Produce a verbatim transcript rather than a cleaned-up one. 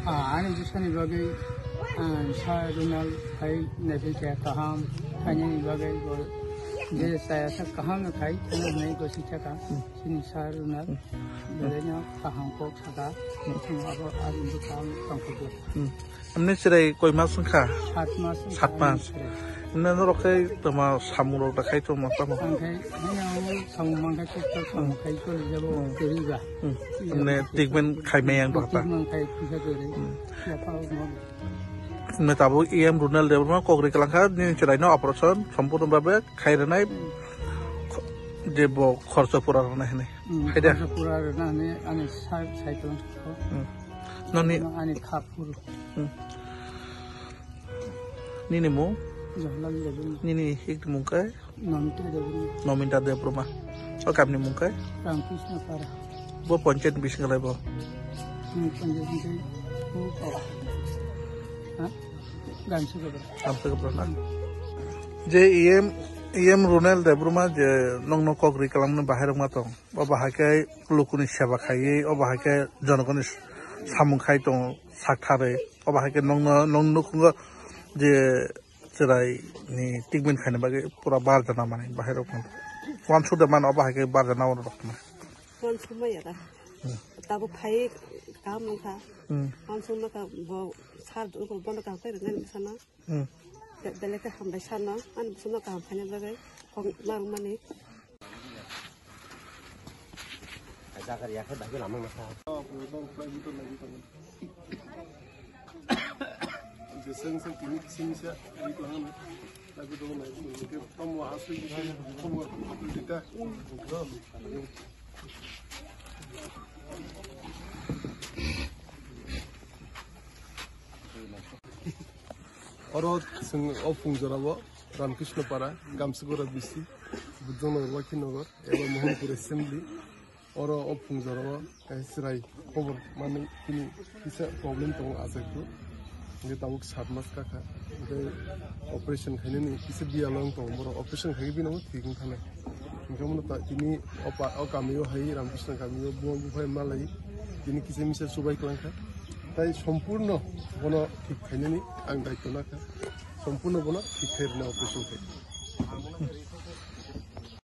Ah, ani bwsani bagwi, ah, sa Ronald khai naiphaikha kaham, khainani bagwi bo je chaya sa kaham khai thangna hinwi gosi thaka. Hmm. Chini sa Ronald, hmm, belaino kaham kok saka. Hmm. Chini abo ani bwkhang tongthokgo. Hmm. Amni chwrai koi mas wngkha? Sat mas wngkha. Sat mas. Ani chwrai. Amni norok khe tongma samung rok da khai tongma tamo? Ang khai, ani ang samung mang khai kok samung khai choli jabo. Hmm. Kwrwi ba. Hmm. Amne treatment khai maya ang dohta. Treatment khai pisa kwrwi. Hmm. Yapha mo. Amne tabuk E M Ronald Debbarma kok ri kalang kha, nini chwrai no operation sompurno bhabe khai rwnai. Hmm. Kho-, je bo khorcho pura rwnai hinwi. Hmm, hai da? Khorcho pura rwna hinwi ani sa-, cycle. Hmm. Noni ani khapur. Hmm. Nini mung? Jawaharlal Debbarma. Nini hik mung kai? Nomita Debbarma. Nomita Debbarma. O kamni mung kai? Ramkrishna Para. Bo panchayat bising lai bo? Hmm, panchayat bising ko ko. Ha? Gamsa Gabra. Gamsa Gabra na. Je E M, E M Ronald Debbarma je nongno kok ri kalamno bahai rok ma tong. O bahai khe lukuni seba khaiwi, o bahai khe jonogoni samung khai tongo, sak tharwi. O bahai khe nongno, nong nukhungo je chwrai ni treatment khaina bagwi pura barjana mani bahai rok. Wansuk de mano, o bahai khe barjana oro rok mani. Wansuk maya da. Hmm. Tabuk phai kaham wngkha. Hmm. Wansuk maka bo sar bono kaham khe rwngani bwsano. Hmm. Be-, belai khe hambai sano, ani bwsano kaham khaina bagwi kok narwkmani. Jagar yakhe bai lama masa. Jeseng seng tini sing sa, ini ko hang. Lagi dong na, ini ke kamu asli ini, kamu kita. Oro chwng o phung jorao Ramkrishna Para, Gamsagora B C, Buddhanagar, Lakhinagar, eba Mohanpur Assembly. Oro o phung jorao kaisa chwrai khobor manwi chini kisa problem tongo achaiku. Hingke tabuk sat mas kakha. Hingke operation khainani kisa biyalo wng tongo borok. Operation khaikhe bini thik wng thanai. Hingke bono ta tini o pa, o kamio hai Ramkrishna kamio bo buphai malai tini kisa misa chubai kwlangkha. Tai sompurno bono thik khainani ang daityo nakha. Sompurno bono thik khai rwna operation khai.